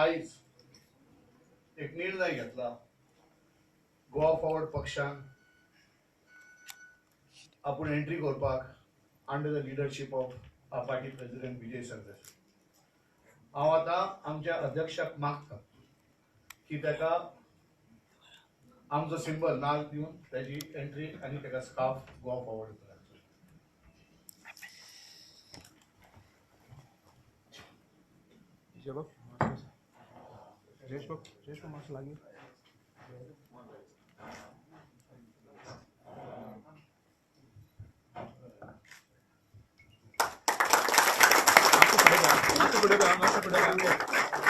आयज एक निर्णय घेतला गोवा फॉरवर्ड पक्षान आपूण एंट्री करपाक under the leadership of our party president Vijay Sardesai. हांव आतां आमच्या अध्यक्षाक मागता की ताका आमचो सिंबल नाल दिवन ताजी एंट्री आनी ताका स्कार्फ गोवा फॉरवर्ड करायचो.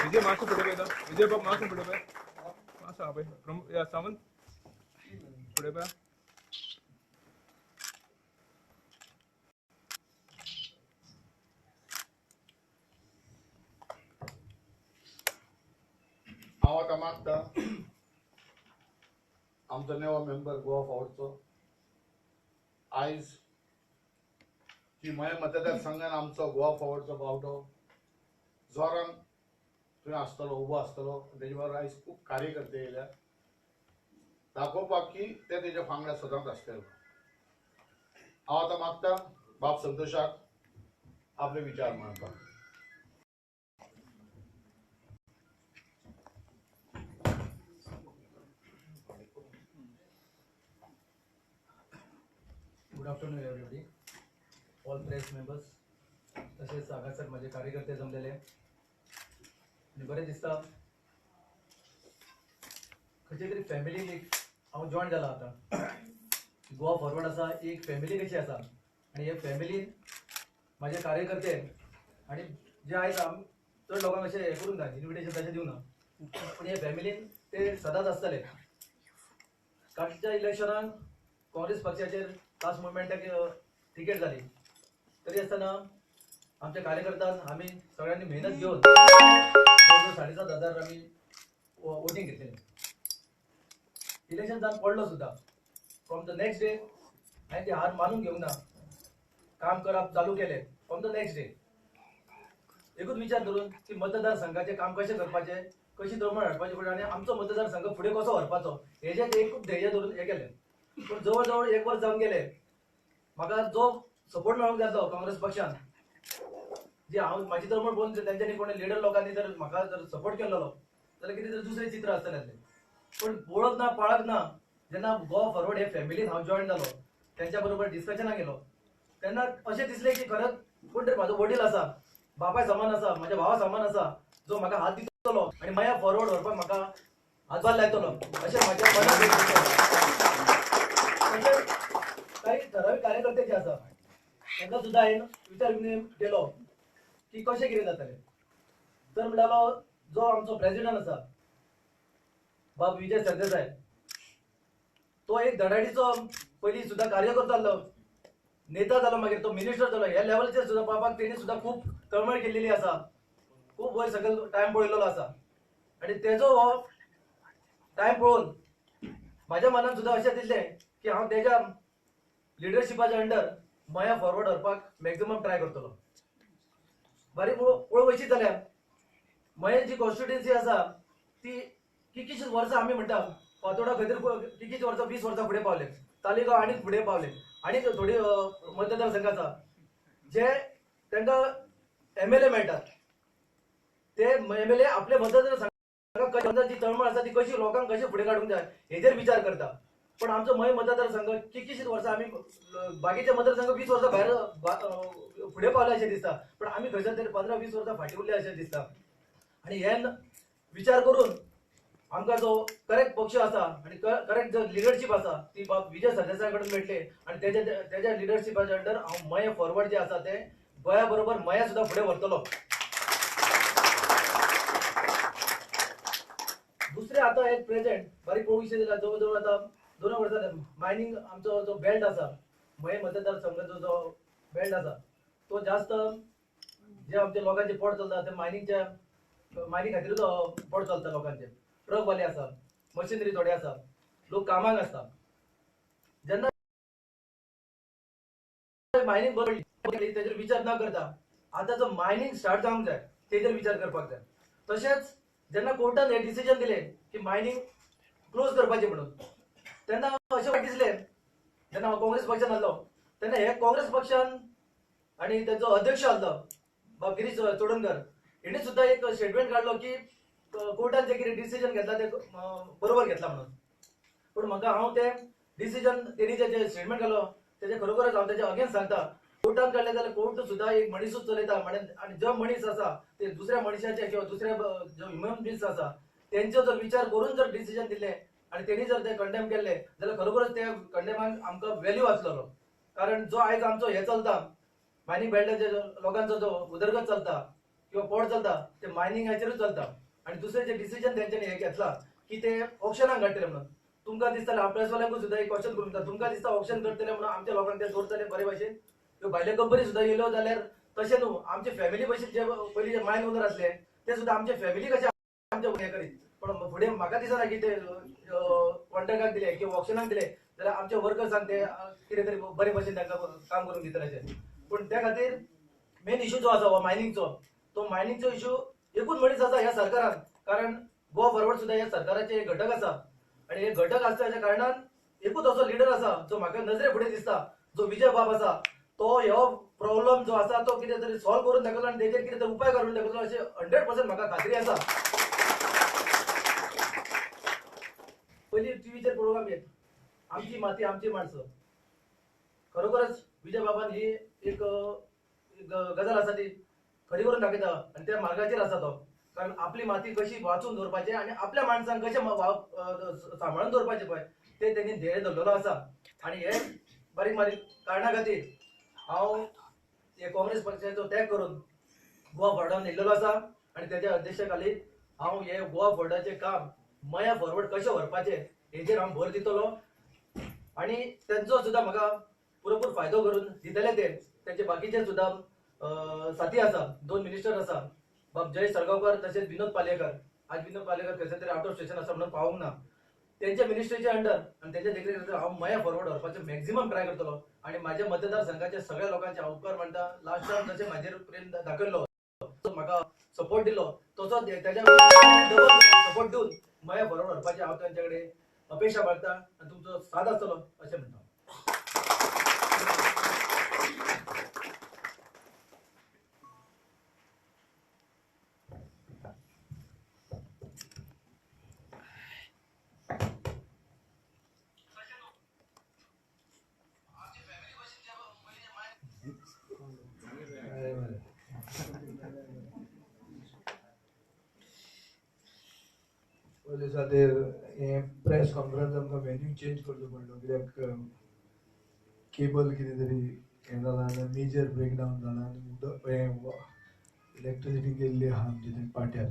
विजय मास्क पड़े पे विजय बाब मास्क पड़े पे मास्क आ भाई या सावंत पड़े पे. हांव आतां मागता आमचो नवो मेंबर गोवा फॉरवर्डचो आयज की मयें मतदारसंघान आमचो गोवा फॉरवर्डचो बावटो जोरान थंय आसतलो, उबो आसतलो. तेजे बरोबर आयज खूब कार्यकर्ते येयल्या दाखोवपाक की ते तेज्या वांगडा सदांच आसतले. हांव आतां मागता बाब संतोषाक आपले विचार मांडपाक. Good afternoon everybody, all press members तसेच हांगासर म्हजे कार्यकर्ते जमलेले. आनी बरें दिसता खंयच्या तरी फॅमिलीन एक हांव जॉयन जाला. आतां गोवा फॉरवर्ड आसा एक फॅमिली कशी आसा आनी हे फॅमिलीन म्हाजे कार्यकर्ते आनी जे आयज चड लोकांक अशें हें करूंक ना, इन्विटेशन तशें दिवना, पूण हे फॅमिलीन ते सदांच आसतले. कालच्या इलेक्शनाक काँग्रेस पक्षाचेर लास्ट मुवमेंटाक तिकेट जाली तरी आसतना आमच्या कार्यकर्त्यान आमी सगळ्यांनी मेहनत घेवन जवळ 7,500 आमी वोटींग घेतलेलें. इलेक्शन जावन पडलो सुद्दां फ्रॉम the next day हांवें ती हार मानून घेवंक ना, काम करप चालू केलें फ्रॉम the next day. एकूच विचार धरून की मतदारसंघाचें काम कशें करपाचें, कशी तळमळ हाडपाची फुडें आनी आमचो मतदारसंघ फुडें कसो व्हरपाचो हेजें एक ध्येय धरून हें केलें. पूण जवळ जवळ एक वर्स जावन गेलें, म्हाका जो सपोर्ट मेळोंक जातलो काँग्रेस पक्षान, जे हांव म्हाजी तळमळ पळोवन तेंच्यांनी कोणी लिडर लोकांनी जर म्हाका जर सपोर्ट केल्लो जाल्यार कितें तरी दुसरें चित्र आसतलें आसलें. पूण वळख ना पाळख ना जेन्ना गोवा फॉरवर्ड हे फॅमिलीन हांव जॉयन जालो, तेंच्या बरोबर डिस्कशनाक गेलो तेन्ना अशें दिसलें की खरेंच कोण तरी म्हाजो वडील आसा, बापाय समान आसा, म्हाज्या भावा समान आसा, जो म्हाका हात दितलो आनी माया फॉरवर्ड व्हरपाक म्हाका हातभार लायतलो अशें म्हाज्या मनात. तशेंच काही ठरावीक कार्यकर्ते जे आसा तांकां सुद्दां हांवें विचार केलो की कशें कितें जातलें. तर म्हणटालो जो आमचो प्रेजिडंट आसा बाब विजय सरदेसाय, तो एक धडाडीचो पयलीं सुद्दां कार्यकर्तो जाल्लो, नेता जालो, मागीर तो मिनिस्टर जालो. ह्या लेवलचेर सुद्दां बाबाक तेणी सुद्दां खूब तळमळ केल्लेली आसा, खूब वयर सकयल टायम पळयलेलो आसा. आनी तेजो हो टायम पळोवन म्हाज्या मनान सुद्दां अशें दिसलें की हांव तेज्या लिडरशिपाच्या अंडर मया फॉरवर्ड व्हरपाक मॅक्झिमम ट्राय करतलो. बारीक पळोवंक अशी जाल्यार मयें जी कॉन्स्टिट्युएन्सी आसा ती कितकीशींच वर्सां आमी म्हणटा फातोडा खंय तरी कितकीशीं वर्सां 20 वर्सां फुडें पावले, तालिगांव आनीक फुडें पावले, आनीक थोडी मतदारसंघ आसा जे तांकां एमएलए मेळटात, ते एमएलए आपले मतदारसंघाक जी तळमळ आसा ती कशी लोकांक कशें फुडें काडूंक जाय हेजेर विचार करता. पण आमचो मयें मतदारसंघ कितकीशींच वर्सां आमी बाकीचे मतदारसंघ 20 वर्सां भायर फुडें पावले अशें दिसता, पण आमी खंयसर तरी 15-20 वर्सां फाटीं उरले अशें दिसता. आनी हे विचार करून आमकां जो करेक्ट पक्ष आसा आनी करेक्ट जो लिडरशीप आसा ती बाब विजय सरदेसाय कडेन मेळटली आनी तेज्या लिडरशिपाच्या अंडर हांव मयें फॉरवर्ड जें आसा तें गोंया बरोबर मयें सुद्दां फुडें व्हरतलो. दुसरें आतां एट प्रेजेंट बारीक पळोवंक जाल्यार जवळ जवळ आतां 2 वर्सां मायनींग आमचो जो बेल्ट आसा मयें मतदारसंघाचो जो बेल्ट आसा तो जास्त जे आमच्या लोकांचे पोट चलता ते मायनिंगच्या मायनिंग खातीरूच पोट चलता लोकांचे. ट्रकवाले आसा, मशिनरी थोडे आसा, लोक कामाक आसता. जेन्ना मायनिंग बंद पडली तेजेर विचार ना करता आतां जो मायनिंग स्टार्ट जावंक जाय तेजेर विचार करपाक जाय. तशेंच जेन्ना कोर्टान हे डिसिजन दिले की मायनिंग क्लोज करपाचें म्हणून, तेन्ना अशें दिसलें, जेन्ना हांव काँग्रेस पक्षान आसलो तेन्ना हे काँग्रेस पक्षान आनी तेजो अध्यक्ष आसलो बाब गिरीश चोडणकर हेणी सुद्दां एक स्टेटमेंट काडलो की कोर्टान जे कितें डिसिजन घेतला ते बरोबर घेतला म्हणून. पूण म्हाका हांव ते डिसिजन तेणी जे स्टेटमेंट काडलो तेजे खरोखरच हांव तेजे अगेन्स्ट सांगता. कोर्टान काडलें जाल्यार कोर्ट सुद्दां एक मनीसूच चलयता आनी जो मनीस आसा ते दुसऱ्या मनशाचे किंवा दुसऱ्या जो ह्युमन बीन्स आसा तेंचो जर विचार करून जर डिसिजन दिलें आनी तेणी जर ते कंडेम केल्ले जाल्यार खरोखरच त्या कंडेमान आमकां वेल्यू आसलेलो. कारण जो आयज आमचो हे चलता मायनींग बेल्टाचे लोकांचो जो उदरगत चलता किंवा पोट चलता ते मायनिंगाचेरूच चलता. आनी दुसरें जे डिसिजन तेंच्यांनी हे घेतला की ते ऑक्शनाक काडटले म्हणून, तुमकां दिसतालें, हांव प्रेसवाल्यांकूय सुद्दां एक क्वेश्चन करूंक जाता, तुमकां दिसता ऑक्शन करतले म्हणून आमच्या लोकांक ते दवरतले बरे भाशेन? ह्यो भायल्यो कंपनी सुद्दां येयल्यो जाल्यार तशें न्हू, आमचे फॅमिली भशेन जे पयलीं जे मायन ओनर आसले ते सुद्दां आमचे फॅमिली कशें आमचे हें करीत. पण फुडें म्हाका दिसना की ते कॉन्ट्रॅक्टाक दिले किंवा ऑक्शनाक दिले जाल्यार आमचे वर्कर्सांक ते कितें तरी बरे भशेन तांकां काम करून दितले अशें. पूण त्या खातीर मेन इशू जो आसा हो मायनिंगचो, तो मायनिंगचो इशू एकूच मनीस आसा ह्या सरकारान, कारण गोवा फॉरवर्ड सुद्दां ह्या सरकाराचे एक घटक आसा आनी हे घटक आसल्याच्या कारणान एकूच असो लिडर आसा जो म्हाका नजरे फुडें दिसता, जो विजय बाब आसा, तो ह्यो प्रॉब्लम जो आसा तो कितें तरी सॉल्व करून दाखयलो आनी तेजेर कितें तरी उपाय करून दाखयलो अशें 100% म्हाका खात्री आसा. पयलीं टिवीचेर प्रोग्राम येत आमची माती आमची माणसं, खरोखरच विजय बाबान ही एक गजाल आसा ती खरी करून दाखयता आनी त्या मार्गाचेर आसा तो. कारण आपली माती कशी वाचून दवरपाची आनी आपल्या माणसांक कशें सांबाळून दवरपाचें पळय ते तेणी ध्येय धरलेलो आसा. आनी हे बारीक बारीक कारणा खातीर हांव हे काँग्रेस पक्षाचो त्याग करून गोवा फॉरवर्डान येयल्लो आसा आनी तेज्या अध्यक्षाखाली हांव हे गोवा फॉरवर्डाचें काम मया फॉरवर्ड कशें व्हरपाचें हेजेर हांव भर दितलो आनी तेंचो सुद्दां म्हाका पुरेपूर फायदो करून दितले. ते तेंचे बाकीचे सुद्दां साथी आसा, 2 मिनिस्टर आसा, बाब जय सरगांवकर तशेंच विनोद पालयेकर. आज विनोद पालयेकर खंयसर तरी आउट ऑफ स्टेशन आसा म्हणून पावूंक ना. तेंच्या मिनिस्ट्रीच्या अंडर आनी तेंच्या देखरेखीखातीर हांव मया फॉरवर्ड व्हरपाचें मॅक्झिमम ट्राय करतलो आनी म्हाज्या मतदारसंघाच्या सगळ्या लोकांचे हांव उपकार मानता. लास्ट टायम जशें म्हाजेर प्रेम दाखयल्लो, म्हाका सपोर्ट दिलो, तसोच तेज्या डबल सपोर्ट दिवन मया फॉरवर्ड व्हरपाचें हांव तेंच्या कडेन अपेक्षा बाळगता आनी तुमचो साथ आसतलो अशें म्हणटा. पयले सातेर हें प्रेस कॉन्फरन्स आमकां वेन्यू चेंज करचो पडलो, कित्याक केबल कितें तरी हें जालां आनी मेजर ब्रेकडावन जाला आनी उदक हें इलेक्ट्रिसिटी गेल्ली आहा आमची थंय पाट्यार.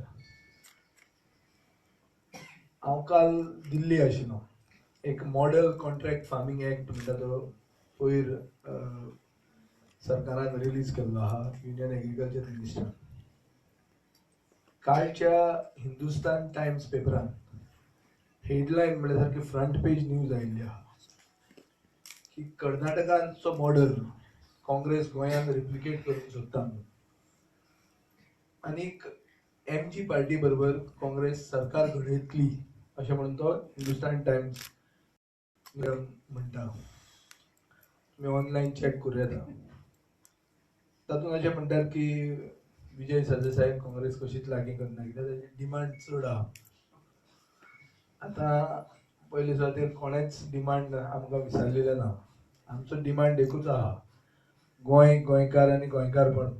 हांव काल दिल्ली आशिल्लो, एक मॉडल कॉन्ट्रॅक्ट फार्मींग एक्ट म्हणटा तो पयर सरकारान रिलीज केल्लो आहा, युनियन एग्रीकल्चर मिनिस्टर. कालच्या हिंदुस्तान टायम्स पेपरान हेडलायन म्हळ्यार सारकी फ्रंट पेज न्यूज आयिल्ली आहा की कर्नाटकांचो मॉडल काँग्रेस गोंयांत रिप्लिकेट करूंक सोदता म्हणून, आनीक एमजी पार्टी बरोबर काँग्रेस सरकार घडयतली अशें म्हणून तो हिंदुस्तान टायम्स म्हणटा. तुमी ऑनलायन चॅक करूं येता. तातूंत अशें म्हणटात की विजय सरदेसाय काँग्रेस कशीच लागीं करना कित्याक ताची डिमांड चड आहा. आतां पयले सुवातेर कोणेच डिमांड आमकां विसरलेलें ना. आमचो डिमांड एकूच आहा, गोंय, गोंयकार आनी गोंयकारपण,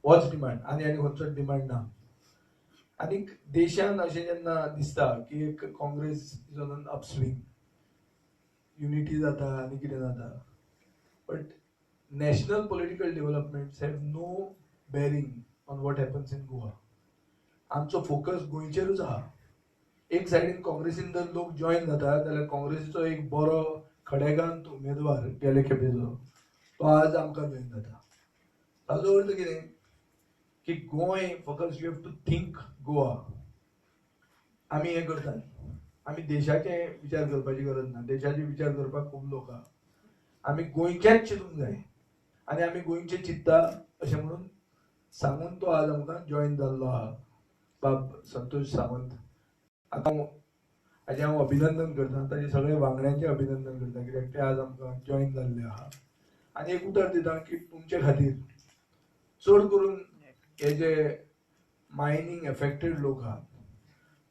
होच डिमांड, आनी आनी खंयचोच डिमांड ना. आनीक देशान अशें जेन्ना दिसता की एक Congress is on an upswing, unity जाता आनी कितें जाता, but national political developments have no bearing on what happens in Goa. आमचो फोकस गोंयचेरूच आहा. एक सायडीन काँग्रेसीन जर लोक जॉयन जाता जाल्यार काँग्रेसीचो एक बरो खडेगांत उमेदवार गेले खेपेचो तो आज आमकां जॉयन जाता. ताजो अर्थ कितें की गोंय फकत you have to think Goa. आमी हें करतात, आमी देशाचे विचार करपाची गरज ना, देशाचे विचार करपाक खूब लोक आहा. आमी गोंयचेच चिंतूंक जाय आनी आमी गोंयचें चिंत्ता अशें म्हणून सांगून तो आज आमकां जॉयन जाल्लो आहा. बाब संतोष सावंत आतां हाजें हांव अभिनंदन करता, ताजे सगळे वांगड्यांचें अभिनंदन करता, कित्याक ते आज आमकां जॉयन जाल्ले आहा. आनी एक उतर दिता की तुमचे खातीर चड करून हे जे मायनींग एफेक्टेड लोक आहात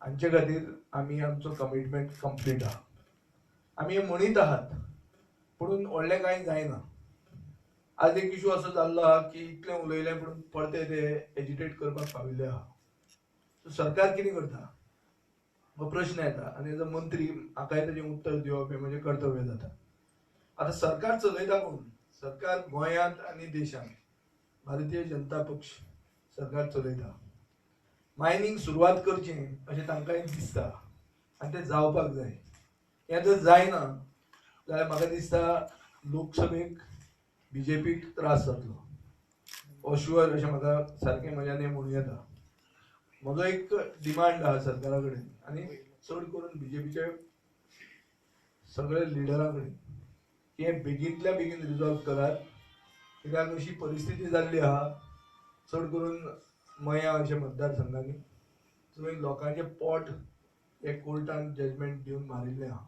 हांचे खातीर आमी आमचो कमिटमेंट कंप्लीट आहा. आमी हे म्हणीत आहात पूण व्हडलें कांय जायना. आज एक इशू असो जाल्लो आहा की इतलें उलयलें पूण परते ते एजिटेट करपाक पाविल्ले आहा. सो सरकार कितें करता हो प्रश्न येता आनी एज अ मंत्री म्हाकाय ताजें उत्तर दिवप हें म्हजें कर्तव्य जाता. आतां सरकार चलयता कोण? सरकार गोंयांत आनी देशांत भारतीय जनता पक्ष सरकार चलयता. मायनींग सुरवात करची अशें तांकांय दिसता आनी तें जावपाक जाय. हें जर जायना जाल्यार म्हाका दिसता लोकसभेक बीजेपीक त्रास जातलो, हो शुअर अशें म्हाका सारकें म्हज्यान हें म्हणूं येता. म्हजो एक डिमांड आहा सरकारा कडेन आनी चड करून बीजेपीच्या सगळे लिडरां कडेन की हें बेगींतल्या बेगीन रिजॉल्व करात, कित्याक अशी परिस्थिती जाल्ली आहा चड करून मया अशे मतदारसंघांनी थंय लोकांचें पोट हे कोर्टान जजमेंट दिवन मारिल्लें आहा.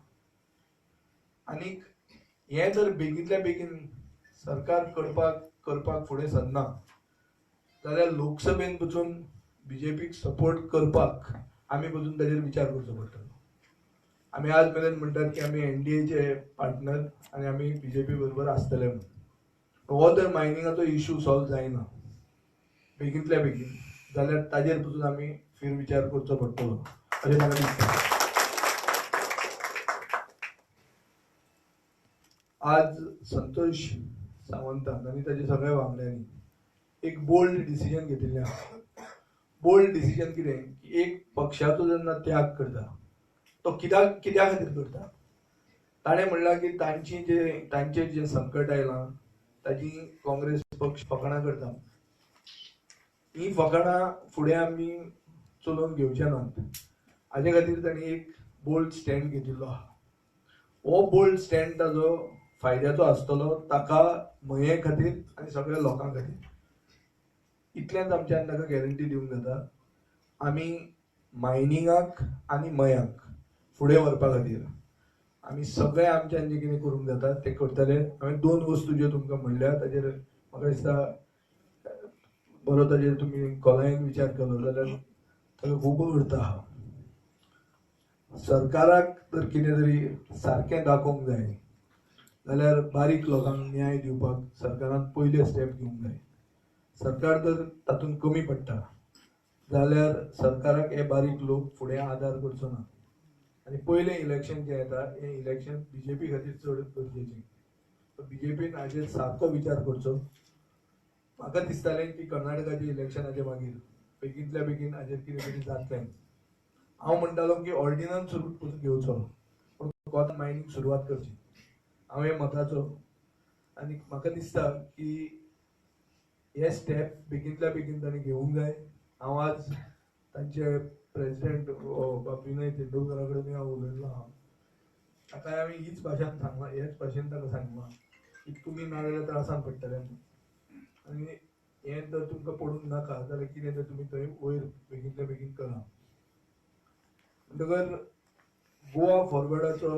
आनीक हें जर बेगींतल्या बेगीन सरकार करपाक फुडें सरना जाल्यार लोकसभेन पसून बीजेपीक सपोर्ट करपाक आमी पसून ताजेर विचार करचो पडटलो. आमी आज मेरेन म्हणटात की आमी एनडीएचे पार्टनर आनी आमी बीजेपी बरोबर आसतले म्हणून. हो जर मायनिंगाचो इशू सॉल्व जायना बेगींतल्या बेगीन जाल्यार ताजेर पसून आमी फेरविचार करचो पडटलो अशें म्हाका दिसता. आज संतोष सावंतान आनी ताजे सगळ्या वांगड्यांनी एक बोल्ड डिसिजन घेतिल्लें आसा. बोल्ड डिसिजन कितें की एक पक्षाचो जेन्ना त्याग करता तो कित्या खातीर करता? ताणें म्हणलां की तांचेर जें संकट आयलां ताजी काँग्रेस पक्ष फकाणां करता. ही फकाणां फुडें आमी चलोवन घेवचे नात, हाजे खातीर ताणें एक बोल्ड स्टँड घेतिल्लो आहा. हो बोल्ड स्टँड ताजो फायद्याचो आसतलो ताका, मये खातीर आनी सगळ्या लोकां खातीर. इतल्यान आमच्यान ताका गॅरंटी दिवंक जाता. आमी मायनिंगाक आनी मयांक फुडें व्हरपा खातीर आमी सगळें आमच्यान जें कितें करूंक जाता तें करतले. हांवें दोन वस्तू ज्यो तुमकां म्हणल्या ताजेर म्हाका दिसता बरो ताजेर तुमी खोलायेन विचार केलो जाल्यार ताका खूब अर्थ आहा. सरकाराक जर कितें तरी सारकें दाखोवंक जाय जाल्यार बारीक लोकांक न्याय दिवपाक सरकारान पयले स्टेप घेवंक जाय. सरकार जर तातूंत कमी पडटा जाल्यार सरकाराक हे बारीक लोक फुडें आदार करचो ना. आनी पयलें इलेक्शन जें येता हें इलेक्शन बीजेपी खातीर चड गरजेचें. बीजेपीन हाजेर सारको विचार करचो. म्हाका दिसतालें की कर्नाटकाचें इलेक्शनाचे मागीर बेगींतल्या बेगीन हाजेर कितें तरी जातलें. हांव म्हणटालो की ऑर्डिनन्स रूट पसून घेवचो पूण गोंयांत मायनींग सुरवात करची. हांव हे मताचो आनी म्हाका दिसता की हे स्टेप बेगींतल्या बेगीन तांणी घेवंक जाय. हांव आज तांचे प्रेजिडेंट बाब विनय तेंडुलकरा कडेन हांव उलयल्लो आहा. ताका हांवें हीच भाशेन सांगलां, हेच भाशेन ताका सांगलां की तुमी ना जाल्यार त्रासान पडटले आनी हें जर तुमकां पडूंक नाका जाल्यार कितें तर तुमी थंय वयर बेगींतल्या बेगीन करा. म्हणटकर गोवा फॉरवर्डाचो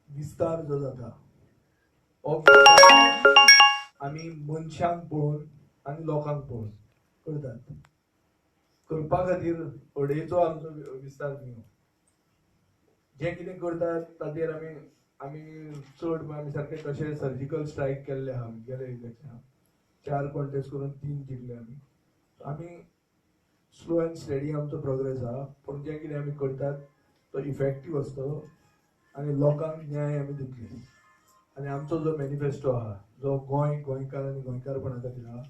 विस्तार जो जाता हो आमी मनशांक पळोवन आनी लोकांक पळोवन करतात. करपा खातीर अडेचो आमचो विस्तार न्ही. जें कितें करतात ताचेर आमी आमी चड आमी सारके तशे सर्जिकल स्ट्रायक केल्ले आहा गेले इलेक्शनाक. 4 कॉन्टेस्ट करून 3 जिखले आमी. आमी स्लो अँड स्टेडी आमचो प्रोग्रेस आहा, पूण जें कितें आमी करतात तो इफेक्टीव आसतलो आनी लोकांक न्याय आमी दितले. आनी आमचो जो मॅनिफेस्टो आहा जो गोंय, गोंयकार आनी गोंयकारपणा खातीर आहा,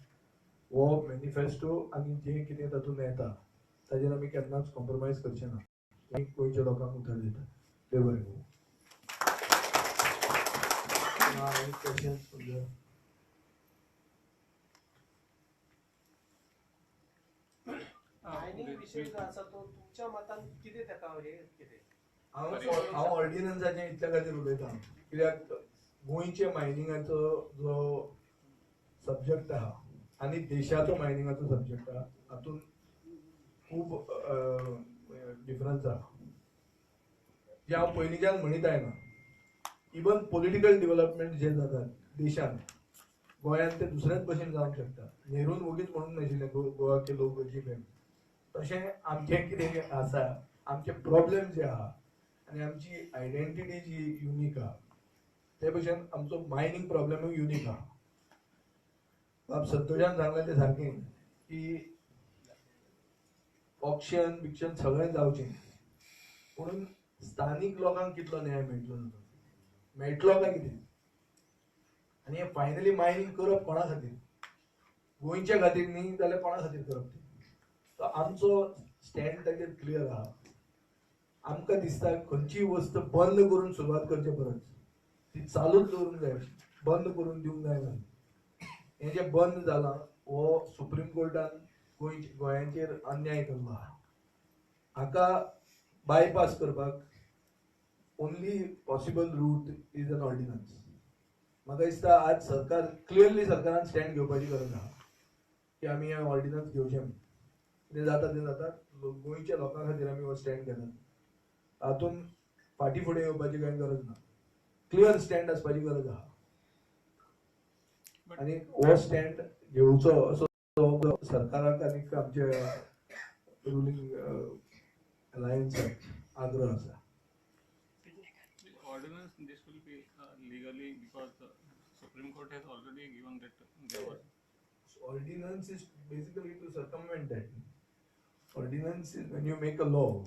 हो मॅनिफेस्टो आनी जें कितें तातूंत येता ताजेर आमी केन्नाच कॉम्प्रोमायज करचे ना. गोंयच्या लोकांक उतर दिता. देव बरें करूं. हांव ऑर्डिनन्साचें इतल्या खातीर उलयतां कित्याक गोंयच्या मायनिंगाचो जो सब्जॅक्ट आहा आनी देशाचो मायनिंगाचो सब्जॅक्ट आहा हातूंत खूब डिफरन्स आहा जे हांव पयलींच्यान म्हणीत आयला. इवन पॉलिटिकल डेव्हलपमेंट जे जातात देशांत, गोंयांत ते दुसऱ्याच भशेन जावंक शकता. नेरून वगीच म्हणूंक नाशिल्लें गोवा के लोक अजीब है. तशें आमचें कितें आसा, आमचे प्रॉब्लेम जे आहा आनी आमची आयडेंटिटी जी युनीक आहा ते भशेन आमचो मायनींग प्रॉब्लेमूय युनीक आहा. बाब संतोषान सांगलें तें सारकें की ऑक्शन बिक्शन सगळें जावचें, पूण स्थानीक लोकांक कितलो न्याय मेळटलो, मेळटलो काय कितें? आनी हें फायनली मायनींग करप कोणा खातीर? गोंयच्या खातीर न्ही जाल्यार कोणा खातीर करप तें? सो आमचो स्टँड ताचेर क्लियर आहा. आमकां दिसता खंयचीय वस्त बंद करून सुरवात करचे परस ती चालूच दवरूंक जाय, बंद करून दिवंक जायना. हें जें बंद जालां हो सुप्रीम कोर्टान गोंयांचेर अन्याय केल्लो आहा. हाका बायपास करपाक only possible route is an ordinance. म्हाका दिसता आज सरकार क्लियरली सरकारान स्टँड घेवपाची गरज आहा की आमी हें ऑर्डिनन्स घेवचें. कितें जाता तें जाता, गोंयच्या लोकां खातीर आमी हो स्टँड घेतात, तातूंत फाटीं फुडें येवपाची कांय गरज ना. क्लियर स्टँड आसपाची गरज आहा आनी हो स्टँड घेवचो असो सरकाराक आनी आमच्या रुलिंग अलायन्साक आग्रह आसा. Ordinance, this will be legally, because the Supreme Court has already given that there was. Ordinance is basically to circumvent that. Ordinance is when you make a law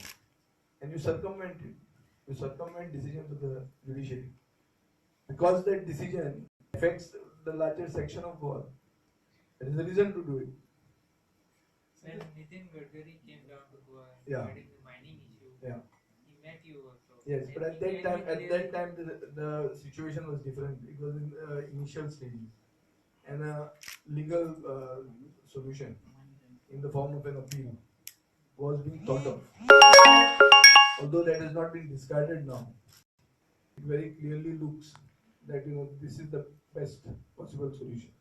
and you circumvent it. You circumvent decisions of the judiciary because that decision affects the larger section of Goa. There is a reason to do it. When Nitin Gadkari came down to Goa regarding the mining issue, he met you also. Yes, but at that time the situation was different. It was in initial stages, and a legal solution in the form of an appeal was being thought of. Although that has not been discarded now, it very clearly looks that this is the best possible solution.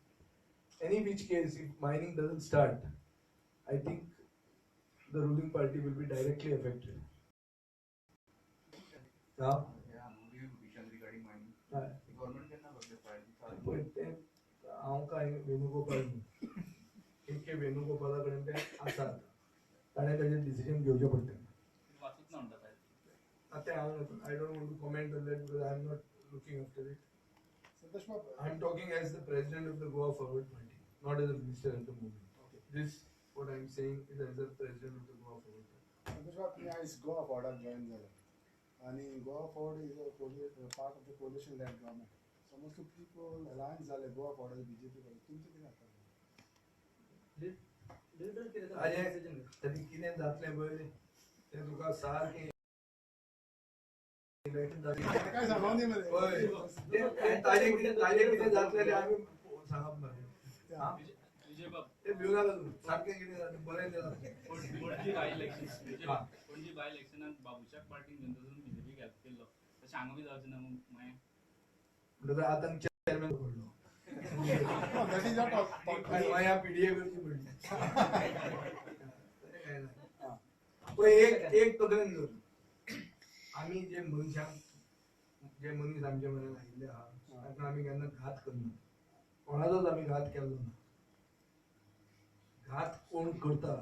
Any which case, if mining doesn't start, I think the ruling party will be directly affected. हांव कांय वेणुगोपाल न्ही, K K वेणुगोपाला कडेन तें आसा, ताणें ताजेर decision घेवचें पडटलें. आतां हांव I don't want to comment on that because I am not looking after it. I am talking as the president of the Goa Forward Party, not as a minister at the moment. This what I am saying is as a president of the Goa Forward Party. Santosh बाब, तुमी आयज Goa फॉरवर्डाक join जाले आनी Goa Forward is a part of the coalition led government. समज तूं people alliance जाले Goa forward BJP कडेन, तुमचें कितें जाता? ताजें कितें जातलें पळय तें तुका सारकें काय सांगूं न्ही मरे. ताजें कितें जातलें तें आमी सांगप ना. ते भिवू नाका तूं, सारकें कितें जातलें बरें तें जातलें. पणजी बाय इलेक्शनाक बाबूशाक पार्टीन घेवन बीजेपीक हेल्प केल्लो, तशें हांगा बी जावचें ना मागीर? म्हणटकच आतां चेअरमॅन पडलो मागीर पीडीए करची पडली. पळय एक तकलेन धर, आमी जे मनशांक जे मनीस आमचे मनान आयिल्ले आहा तांकां आमी केन्ना घात करना, कोणाचोच आमी घात केल्लो ना. घात कोण करता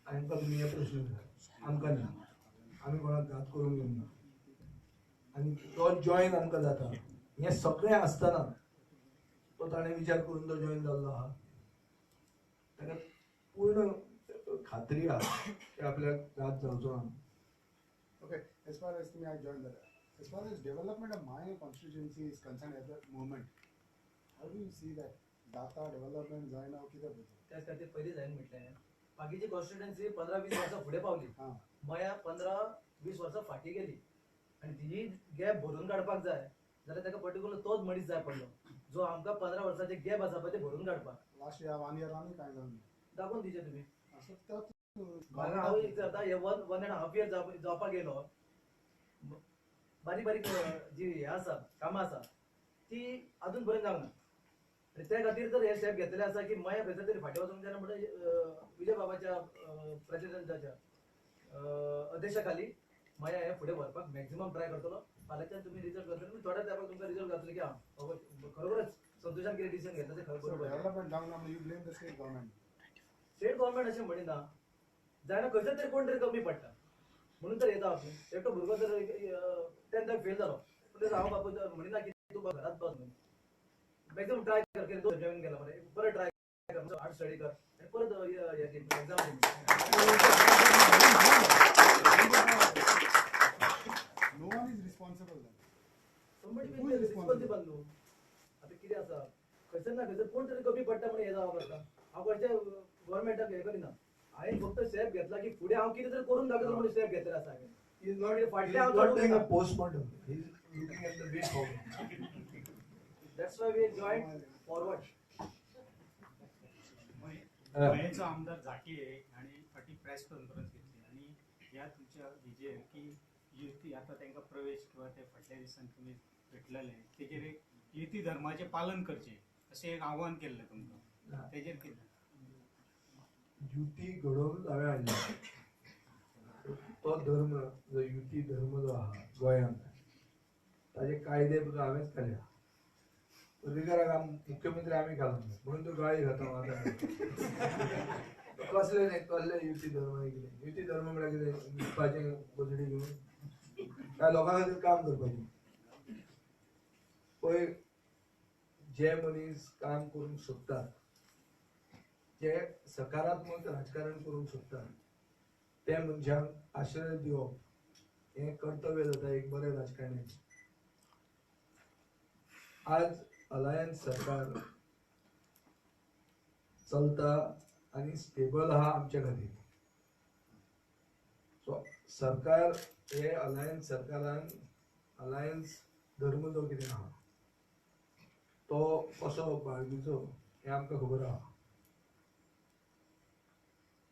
तांकां तुमी हे प्रश्न विचार, आमकां न्ही. आमी कोणाक घात करूंक घेवना आनी तो जॉयन आमकां जाता हें सगळें आसतना तो ताणें विचार करून तो जॉयन जाल्लो आहा. ताका पूर्ण खात्री आहा की आपल्याक घात जावचो ना. ओके, एज फार एज तुमी आयज जॉयन जाल्या, as far as development of my constituency is concern at the moment, how do you see that जाता डेव्हलपमेंट जायना कितें पळयता? त्याच खातीर पयलींच हांवें म्हटलें बाकीची कॉन्स्टिट्युएन्सी 15-20 वर्सां फुडें पावली, मया 15-20 वर्सां फाटीं गेली आनी ती गॅप भरून काडपाक जाय जाल्यार ताका पर्टिक्युलर तोच मनीस जाय पडलो जो आमकां 15 वर्सांचे गॅप आसा पळय ते भरून काडपाक. लास्ट इयर 1 इयर आनी कांय जावंक ना, दाखोवन दिचें तुमी. म्हाका हांव विचारता हे 1.5 इयर जावपाक गेलो, बारीक बारीक जी हें आसा कामां आसा ती अजून पर्यंत जावंक ना. आनी त्या खातीर तर हे स्टेप घेतलेले आसा की मया खंयसर तरी फाटीं वचूंक जायना म्हणून विजय बाबाच्या प्रेसिडेंटाच्या अध्यक्षा खाली मया हे फुडें व्हरपाक मॅक्झिमम ट्राय करतलो. फाल्यांच्यान तुमी रिजल्ट करतले, थोड्या तेंपाक तुमकां रिजल्ट जातलो की हां खरोखरच संतोषान कितें डिसिजन घेतला तें खरें बरोबर. स्टेट गव्हर्मेंट अशें म्हणिना जायना, खंयसर तरी कोण तरी कमी पडटा म्हणून तर येता. एकटो भुरगो जर टेंथाक फेल जालो पूण हांव बापूय म्हणिना की तूं घरात बस म्हणून, मॅक्झिमम ट्राय कर, कितें दोन जॉईन केला मरे परत ट्राय कर, हार्ड स्टडी कर आनी परत exam. No one is responsible then. Somebody will be responsible न्हू. आतां कितें आसा खंयसर ना खंयसर कोण तरी कमी पडटा म्हणून हें जावप आसता. हांव खंयच्या गव्हर्मेंटाक हें करिना, हांवें फक्त स्टेप घेतला की फुडें हांव कितें तरी करून दाखयतलो म्हणून स्टेप घेतलें आसा हांवें. फाटलें हांव. That's why we joined forward. गोंयचो आमदार झांट्ये हांणी फाटीं प्रेस कॉन्फरन्स घेतली आनी ह्या तुमच्या हेजेर की युती आतां तांकां प्रवेश किंवा ते फाटल्या दिसान तुमी भेटलेले तेजेर एक युती धर्माचें पालन करचें अशें एक आव्हान केल्लें तुमकां, तेजेर कितें? युती घडोवन हांवें हाडली तो धर्म जो युती धर्म जो आहा गोंयांत ताजे कायदे सुद्दां हांवेंच केल्या. पर्रीकराक मुख्यमंत्री आमी घालूंक म्हणून तो गाळी खाता आतां. कसले न्ही कसले युती धर्म कितें? युती धर्म म्हळ्यार कितें? न्हिदपाचें गोजडी घेवन काय लोकां खातीर काम करपाचें? पळय, जे मनीस काम करूंक सोदतात, जे सकारात्मक राजकारण करूंक सोदतात ते मनशांक आश्रय दिवप हें कर्तव्य जाता एक बरें राजकारण्याचें. आज अलायन्स सरकार चलता आनी स्टेबल आहा आमच्या खातीर. सो सरकार हे अलायन्स सरकारान अलायन्स धर्म जो कितें आहा तो कसो बाळगुचो हें आमकां खबर आहा.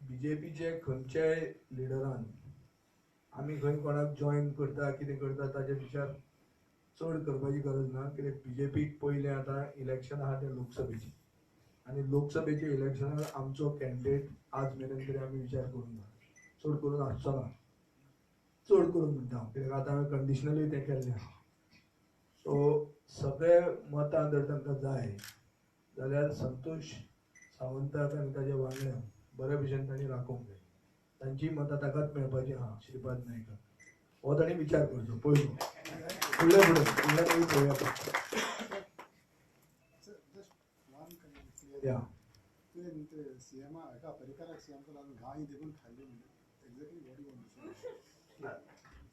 बीजेपीचे खंयच्याय लिडरान आमी खंय कोणाक जॉयन करता कितें करता ताजे विचार चड करपाची गरज ना, कित्याक बीजेपीक पयलें आतां इलेक्शन आहा तें लोकसभेचें आनी लोकसभेच्या इलेक्शनाक आमचो कॅन्डिडेट आज मेरेन तरी आमी विचार करूंक ना, चड करून आसचो ना, चड करून म्हणटा हांव, कित्याक आतां हांवें कंडिशनली तें केल्लें आहा. सो सगळे मतां जर तांकां जाय जाल्यार संतोष सावंताक आनी ताज्या वांगड्यांक बऱ्या भशेन तांणी राखोवंक जाय. तांची मतां ताकाच मेळपाची आहा, श्रीपाद नायकाक. हो तांणी विचार करचो पयलो, फुडले फुडें फुडले मागीर पळोवया. या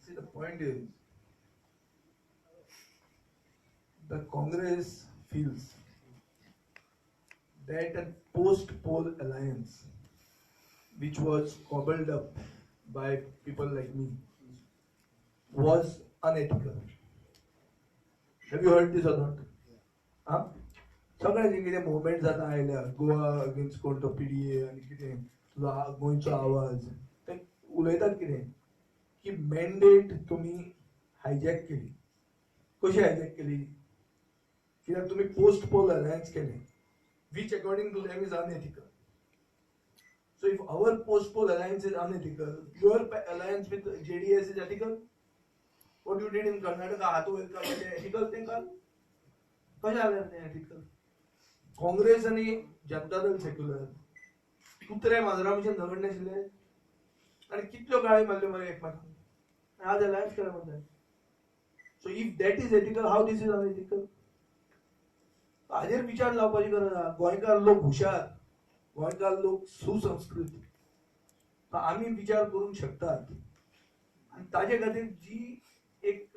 See, the point is, the Congress feels that a post-poll alliance, which was cobbled up by people like me, was unethical. Have you heard this or not? Huh? सगळ्याचे कितें मुवमेंट जाता आयल्या गोवा अगेन्स्ट कोण तो पीडीए आनी कितें तुजो गोंयचो आवाज, ते उलयतात कितें की मॅन्डेट तुमी हायजॅक केली. कशी हायजॅक केली? कित्याक तुमी पोस्ट पोल अलायन्स केलें, which according to them is unethical. So if our post poll alliance is unethical, your alliance with JDS is ethical? What you did in Karnataka हात वयर काडलें एथिकल तें काल? कशें जालें तें एथिकल? काँग्रेस आनी जनता दल सेक्युलर कुत्रे माजरा भशेन झगडनाशिल्ले आनी कितल्यो गाळी मारल्यो मरे एकमेकांक, आज अलायन्स केलें म्हणटा. So if that is ethical, how this is unethical? हाजेर विचार जावपाची गरज आहा. गोंयकार लोक हुशार, गोंयकार लोक सुसंस्कृत, आमी विचार करूंक शकतात आनी ताजे खातीर जी एक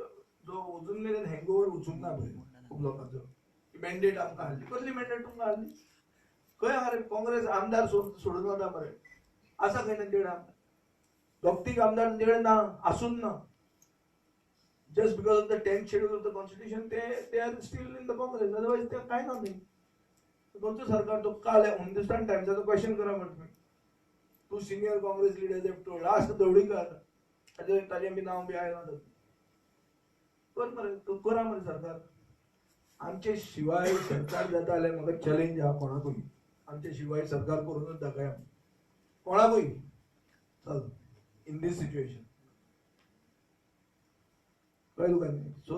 जो अजून मेरेन हँगओवर वचूंक ना पळय खूब लोकांचो की मॅन्डेट आमकां हाडली. कसली मॅन्डेट तुमकां हाडली? खंय आहा रे काँग्रेस आमदार सोडून वता मरे, आसा खंय तांचे कडेन आमदार? दोग तीग आमदार तांचे कडेन ना, आसून ना. Just because of the 10th schedule of the constitution, they are still in the Congress. Otherwise, ते कांय ना न्ही. गोंयचो सरकार तो काल हिंदुस्तान टायम्साचो क्वेश्चन करा म्हणटा तुमी. Two senior Congress leaders have told, ask Dhavalikar, ताजें बी नांव बी आयलां. कर मरे, करा मरे सरकार. आमचे शिवाय सरकार जाता जाल्यार म्हाका चॅलेंज आहा कोणाकूय, आमचे शिवाय सरकार करूनच दाखया कोणाकूय. चल इन these situation कळ्ळें तुका न्ही. सो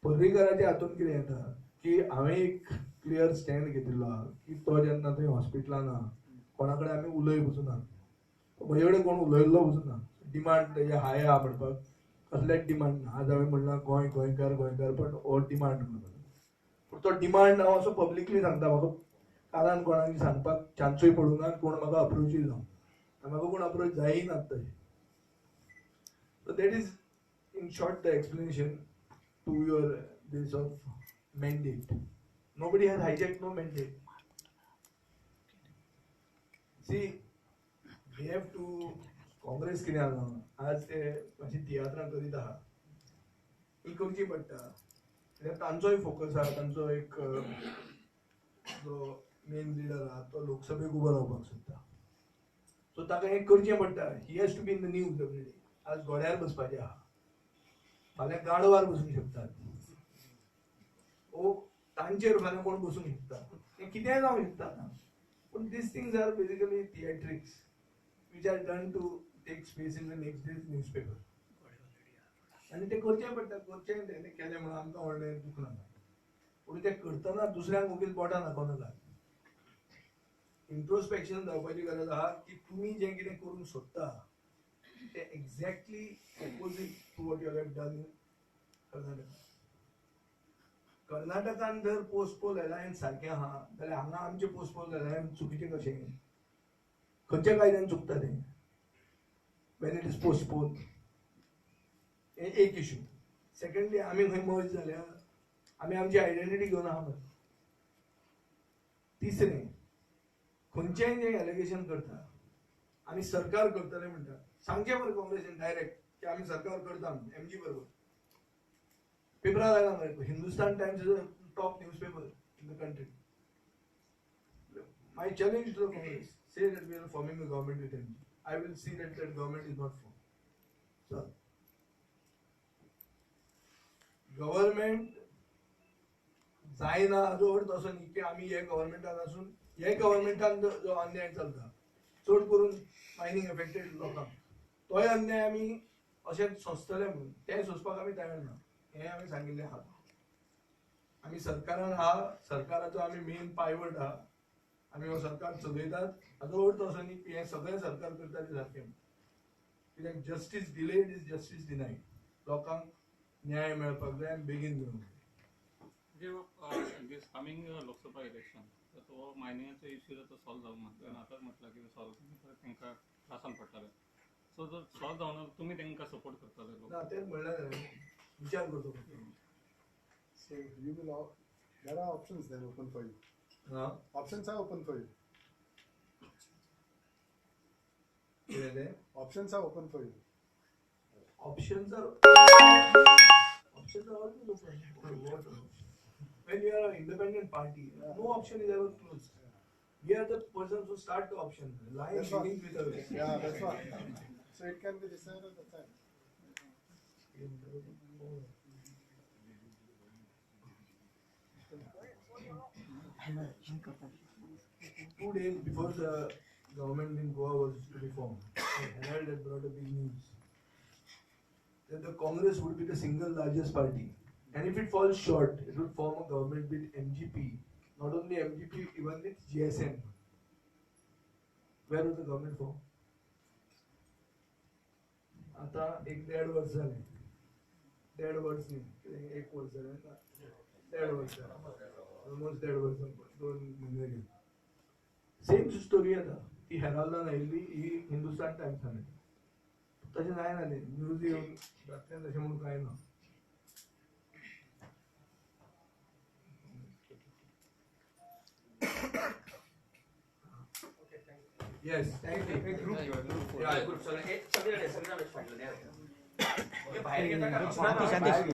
पर्रीकराच्या हातून कितें येता की हांवें एक क्लियर स्टँड घेतिल्लो आहा की तो जेन्ना थंय हॉस्पिटलान आहा कोणा कडेन आमी उलय पसून ना, म्हजे कडेन कोण उलयल्लो पसून ना. डिमांड तेजे हाय आहा म्हणपाक कसलेच डिमांड ना. आज हांवें म्हणलां गोंय गोंयकार गोंयकार, पण हो डिमांड म्हणपाक, पूण तो डिमांड हांव असो पब्लिकली सांगता, म्हाका कानान कोणाक सांगपाक चान्सूय पडूंक ना, कोण म्हाका अप्रोचूय जावंक ना, म्हाका कोण अप्रोच जायना तशें. So that is in short the explanation to your this of mandate. Nobody has hijacked no mandate. See, we have to Congress कितें आसा आज ते मातशी तियात्रां करीत आहा, ही करची पडटा कित्याक तांचोय फोकस आहा, तांचो एक जो मेन लिडर आहा तो लोकसभेक उबो रावपाक सोदता, सो ताका हें करचें पडटा. He has to be in the news every day. आज घोड्यार बसपाचें आहा, फाल्यां गाडवार बसूंक शकतात, ओ तांचेर फाल्यां कोण बसूंक शकता, हें कितेंय जावंक शकता. पूण these things are basically theatrics which are done to take space in the next day's newspaper. आनी ते करचें पडटा, करचें तें केलें म्हणून आमकां व्हडलें दूख ना, पूण तें करतना दुसऱ्यांक ओगीच बोटां दाखोवं नाका. इंट्रोस्पेक्शन जावपाची गरज आहा की तुमी जें कितें करूंक सोदता तें exactly opposite to what you have done in Karnataka. कर्नाटकान जर पोस्ट पोल अलायन्स सारकें आहा जाल्यार हांगा आमचें पोस्ट पोल अलायन्स चुकीचें कशें, खंयच्या कायद्यान चुकता तें when it is post poll? हें एक इशू. सेकंडली आमी खंय मर्ज जाल्या, आमी आमची आयडेंटिटी घेवन आहा मरे. तिसरें, खंयचेंय जें एलिगेशन करता आमी सरकार करतले म्हणटा, सांगचें मरे काँग्रेसीन डायरेक्ट की आमी सरकार करता एमजी बरोबर. पेपरार आयला मरे, Hindustan Times is a top newspaper in the country. My challenge to the Congress, say that we are forming a government with MG. I will see that that government is not formed. Sir, government जायना हाजो अर्थ असो न्ही की आमी हे गव्हर्मेंटान आसून हे गव्हर्मेंटान जो अन्याय चलता चड करून मायनींग एफेक्टेड लोकांक, तोय अन्याय आमी अशें सोंसतले म्हणून तें सोंसपाक आमी तयार ना, हें आमी सांगिल्लें आहा. आमी सरकारान आहा, सरकाराचो आमी मेन पायवट आहा, आमी हो सरकार चलयतात. हाजो अर्थ असो न्ही की हें सगळें सरकार करता तें सारकें, कित्याक justice delayed is justice denied. लोकांक न्याय मेळपाक जाय आनी बेगीन मेळूंक जाय. This coming Lok Sabha election तो मायनिंगाचो इश्यू जाता सॉल्व जावंक ना, आतांच म्हटलां की सॉल्व तांकां त्रासान पडटलें. सो जर सॉल्व जावना तुमी तांकां सपोर्ट करतले? ना, तें म्हणल्यार विचार करतो. So you will, there are options then open for you. Options are open for you. Options are open for you. Options are always open. What? When you are an independent party, no option is ever closed. We are the persons who start the option. Line begins with us. Yeah, that's what. So it can be decided at the time. 2 days before the government in Goa was to be formed, the Herald had brought a big news that the Congress would be the single largest party, and if it falls short, it would form a government with MGP, not only MGP, even with GSM. Where was the government formed? आता एक 1.5 वर्ष झाले, 1.5 वर्ष नाही, 1 वर्ष झाले, 1.5 वर्ष झाले, ऑलमोस्ट 1.5 वर्ष, 2 म्हयने गेले. सेम स्टोरी येता ती हेराल्डान आयिल्ली, ही हिंदुस्तान टायम्सान येता. तशें जायना तें, न्यूज येवन जातलें तशें म्हणून कांय ना. Yes, thank you. Group Yeah, group. सगळे सगळे सगळे